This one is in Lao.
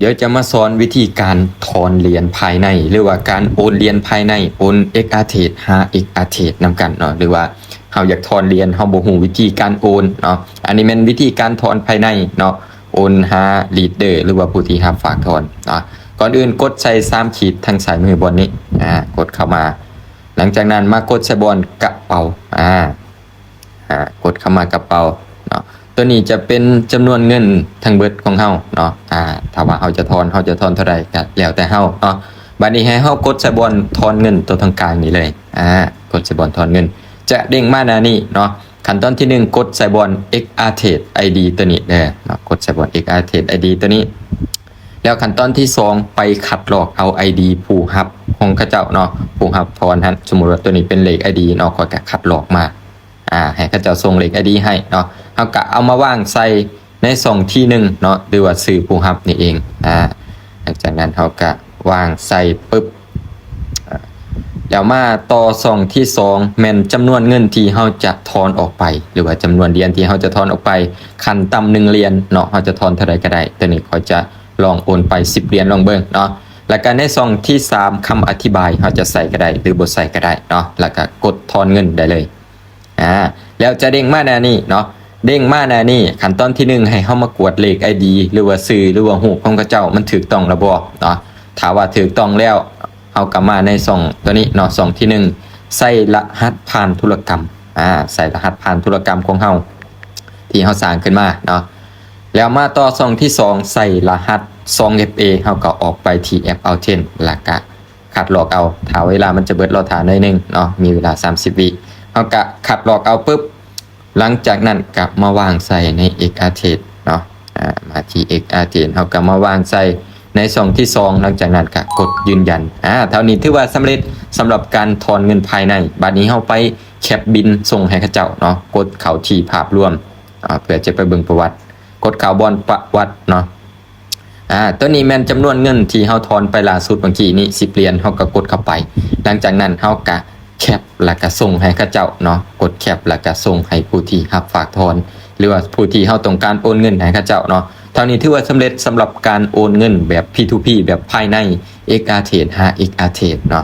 ດຽວຈະມາສອນວິທີການຖອນຫຼຽນພາຍໃນ ຫຼືວ່າການໂອນຫຼຽນພາຍໃນ ໂອນ ເອັກອາເທຣດ ຫາ ເອັກອາເທຣດ ນຳກັນເນາະ ຫຼືວ່າເຮົາຢາກຖອນຫຼຽນ ເຮົາບໍ່ຮູ້ວິທີການໂອນເນາະ. ອັນນີ້ແມ່ນວິທີການຖອນພາຍໃນເນາະ ໂອນຫາ leader ຫຼືວ່າຜູ້ທີ່ຮັບຝາກຖອນເນາະ. ກ່ອນອື່ນກົດໃສ່ສາມຂີດທາງຊ້າຍມືບ່ອນນີ້ ອາ ກົດເຂົ້າມາ. ຫຼັງຈາກນັ້ນມາກົດໃສ່ບ່ອນກະເປົາ ອາ ອາ ກົດເຂົ້າມາກະເປົາເນາະ. ໂຕນີ້ຈະເປັນຈຳນວນເງິນທັງເບິດຂອງເຮົາເນາະ. ອາ ຖ້າວ່າເຮົາຈະຖອນ ເຮົາຈະຖອນເທົ່າໃດກະແລ້ວແຕ່ເຮົາເນາະ. ບາດນີ້ໃຫ້ເຮົາກົດໃສ່ບ່ອນຖອນເງິນໂຕທາງກາງນີ້ເລີຍ ອາ ກົດໃສ່ບ່ອນຖອນເງິນ ຈະເດ້ງມາໜ້ານີ້ເນາະ. ຂັ້ນຕອນທີໜຶ່ງ ກົດໃສ່ບ່ອນ ເອັກອາເທຣດ ໄອດີ ໂຕນີ້ເດີເນາະ ກົດໃສ່ບ່ອນ ເອັກອາເທຣດ ໄອດີ ໂຕນີ້. ແລ້ວຂັ້ນຕອນທີສອງ ໄປຄັດລອກເອົາ ໄອດີ ຜູ້ຮັບຂອງເຂົາເຈົ້າເນາະ ຜູ້ຮັບຖອນຫັ້ນ. ສົມມຸດວ່າໂຕນີ້ເປັນເລກ ໄອດີ ເນາະ ຂ້ອຍກະຄັດລອກມາ ອາ ໃຫ້ເຂົາເຈົ້າສົ່ງເລກ ໄອດີ ໃຫ້ເນາະ. ເຮົາກະເອົາມາວາງໃສ່ໃນຊ່ອງທີໜຶ່ງເນາະ ຫຼືວ່າຊື່ຜູ້ຮັບນີ້ເອງ. ອາ ຫຼັງຈາກນັ້ນເຮົາກະວາງໃສ່ປຶບ ອາ ແລ້ວມາຕໍ່ຊ່ອງທີສອງ ແມ່ນຈຳນວນເງິນທີ່ເຮົາຈະຖອນອອກໄປ ຫຼືວ່າຈຳນວນຫຼຽນທີ່ເຮົາຈະຖອນອອກໄປ ຂັ້ນຕ່ຳໜຶ່ງຫຼຽນເນາະ ເຮົາຈະຖອນເທົ່າໃດກະໄດ້. ໂຕນີ້ຂ້ອຍຈະລອງໂອນໄປສິບຫຼຽນລອງເບິ່ງເນາະ. ແລ້ວກະໃນຊ່ອງທີສາມ ຄຳອະທິບາຍ ເຮົາຈະໃສ່ກະໄດ້ ຫຼືບໍ່ໃສ່ກະໄດ້ເນາະ. ແລ້ວກະກົດຖອນເງິນໄດ້ເລີຍ ອາ ແລ້ວຈະເດ້ງມາໜ້ານີ້ເນາະ ເດ້ງມາໜ້ານີ້. ຂັ້ນຕອນທີໜຶ່ງ ໃຫ້ເຮົາມາກວດເລກ ໄອດີ ຫຼືວ່າຊື່ ຫຼືວ່າຮູບຂອງເຂົາເຈົ້າມັນຖືກຕ້ອງແລ້ວບໍ່ເນາະ. ຖ້າວ່າຖືກຕ້ອງແລ້ວ ເຮົາກະມາໃນຊ່ອງໂຕນີ້ເນາະ ຊ່ອງທີໜຶ່ງ ໃສ່ລະຫັດຜ່ານທຸລະກຳ ອາ ໃສ່ລະຫັດຜ່ານທຸລະກຳຂອງເຮົາ ທີ່ເຮົາສ້າງຂຶ້ນມາເນາະ. ແລ້ວມາຕໍ່ຊ່ອງທີສອງ ໃສ່ລະຫັດສອງ ເອັຟເອ ເຮົາກະອອກໄປທີ່ແອັບ Altern ແລ້ວກະຄັດລອກເອົາ. ຖ້າເວລາມັນຈະເບິດ ລໍຖ້າໜ້ອຍໜຶ່ງເນາະ ມີເວລາສາມສິບວິ ເຮົາກະຄັດລອກເອົາປຶບ ຫຼັງຈາກນັ້ນກະມາວາງໃສ່ໃນ ເອັກອາເທຣດ ເນາະ. ອາ ມາທີ່ ເອັກອາເທຣດ ເຮົາກະມາວາງໃສ່ໃນຊ່ອງທີສອງ ຫຼັງຈາກນັ້ນກະກົດຢືນຢັນ. ອາ ເທົ່ານີ້ຖືວ່າສຳເລັດສຳລັບການຖອນເງິນພາຍໃນ. ບາດນີ້ເຮົາໄປແຄັບບິນສົ່ງໃຫ້ເຂົາເຈົ້າເນາະ ກົດເຂົ້າທີ່ພາບລວມ ອາ ເພື່ອຈະໄປເບິ່ງປະຫວັດ ກົດເຂົ້າບ່ອນປະຫວັດເນາະ. ອາ ໂຕນີ້ແມ່ນຈຳນວນເງິນທີ່ເຮົາຖອນໄປລ່າສຸດເມື່ອກີ້ນີ້ ສິບຫຼຽນ ເຮົາກະກົດເຂົ້າໄປ. ຫຼັງຈາກນັ້ນເຮົາກະແຄັບ ແລ້ວກະສົ່ງໃຫ້ເຂົາເຈົ້າເນາະ ກົດແຄັບ ແລ້ວກະສົ່ງໃຫ້ຜູ້ທີ່ຮັບຝາກຖອນ ຫຼືວ່າຜູ້ທີ່ເຮົາຕ້ອງການໂອນເງິນໃຫ້ເຂົາເຈົ້າເນາະ. ເທົ່ານີ້ຖືວ່າສຳເລັດສຳລັບການໂອນເງິນແບບ P to P ແບບພາຍໃນ ເອັກອາເທຣດ ຫາ ເອັກອາເທຣດ ເນາະ.